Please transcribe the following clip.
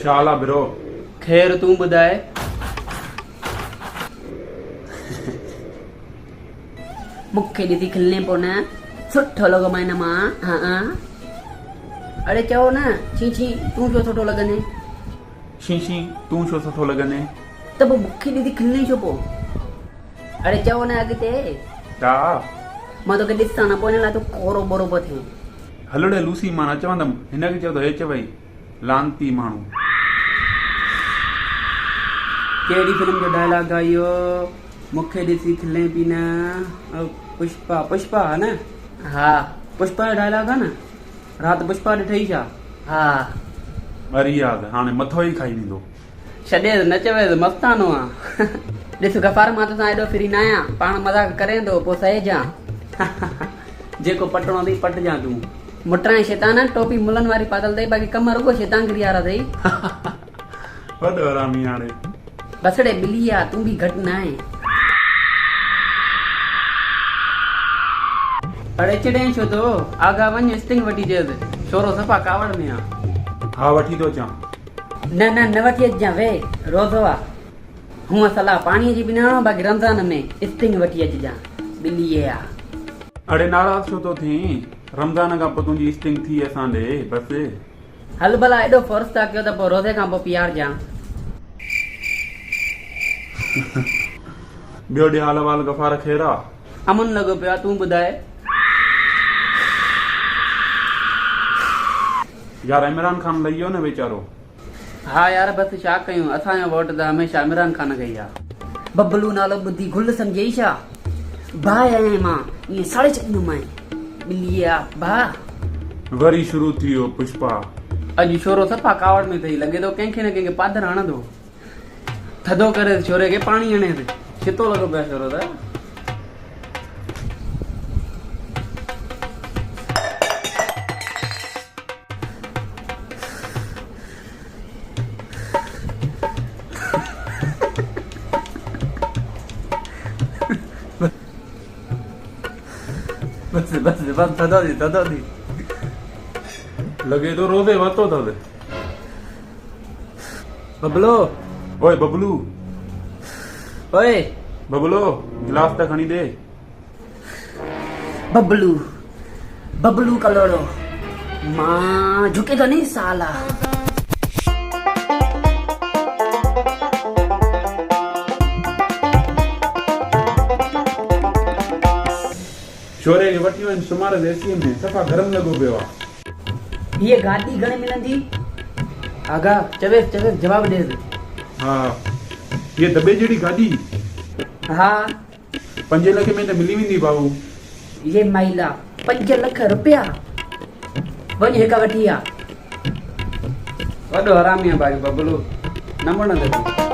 ڇا حال آ برو؟ خير تون ٻڌاء. مون کي ڏسي کلين پيو نه؟ سٺو لڳو مانء نه مان ها. اڙي چئو نه ڇي ڇي تون ڇو سٺو لڳندين؟ ڇي ڇي تون ڇو سٺو لڳندين؟ ته پوء مون کي ڏسي کلين ڇو پيو؟ اڙي چئو نه اڳتي. ڇا؟ مان توکي ڏسان نه پوء ان لاء تون ڪورو ٻورو پيو ٿين. هلڙي لوسي مان نه چوندم هن کي چئو ته هي چوئي لعنتي ماڻهو. ڪهڙي فلم جو ڊائلاگ آ اهو مون کي ڏسي کلين پي نه پشپا پشپا ها نه. ها. پشپا جو ڊائلاگ آ نه رات پشپا ڏٺئي ڇا. ها. اري ياد هاڻي مٿو ئي کائي ويندو. ڇڏيس نه چويس مستانو آ. ڏس غفار مان توسان ايڏو فري ناهيان پاڻ مذاق ڪرين ٿو پوء سهجان. جيڪو پٽڻو اٿئي پٽجان تون. مٽرائين شيطان ٽوپي ملن واري پاتل اٿئي باقي ڪم رڳو شيطانگري وارا اٿئي. وڏو حرامي هاڻي. بس ڙي ٻلي آ تون به گهٽ ناهين. اڙي چڙين ڇو ٿو آغا وڃ اسٽنگ وٺي چيس ڇورو صفا ڪاوڙ ۾ آ. ها وٺي ٿو اچان. نه نه نه وٺي اچجان ويهه روزو آ. هونء صلاح پاڻيء جي به نه هڻو باقي رمضان ۾ اسٽنگ وٺي اچجان ٻلي آ. اڙي ناراض ڇو ٿو ٿين رمضان کان پوء تنهنجي اسٽنگ ٿي اسان ڏي بس. هل ڀلا ايڏو فورس ٿا ڪيو ته پوء روزي کان پوء پيارجان. ٻيو ڏي حال احوال غفار خير آ. امن لڳو پيو آ تون ٻڌاء. يار عمران خان لهي ويو نه ويچارو. ها يار بس ڇا ڪيون اسان جو ووٽ ته هميشه عمران خان کي ئي آ. ببلو نالو ٻڌي گل سمجهئي ڇا؟ باهه آهيان مان ائين ساڙي ڇڏيندومانء ٻلي آ باهه. وري شروع ٿي ويو پشپا. اڄ شورو صفا ڪاوڙ ۾ اٿئي لڳي ٿو ڪنهن کي نه ڪنهن کي پادر هڻندو. ٿڌو ڪريس شوري کي پاڻي هڻيس ڇتو لڳو پيو آ شورو ته. بس بس بس ٿڌو ٿي ٿڌو ٿي. لڳي ٿو روزي ورتو اٿس. ببلو. اوئي ببلو. اوئي. ببلو گلاس ته کڻي ڏي. ببلو ببلو ڪلوڙو مان جهڪي ٿو ني سالا. شوري کي وٺي وڃ سمهاريس اي سي ۾ صفا گرم لڳو پيو آ. هيء گاڏي گهڻي ملندي؟ آغا، چويس چويس جواب ڏيس. ها هيء دٻي جهڙي گاڏي؟ ها. پنجين لکين ۾ ته ملي ويندي ڀائو. يي مائلا 5 لک رپيا وڃ هڪ وٺي آ. وڏو حرامي آ ڀائي ببلو نه مڙندس.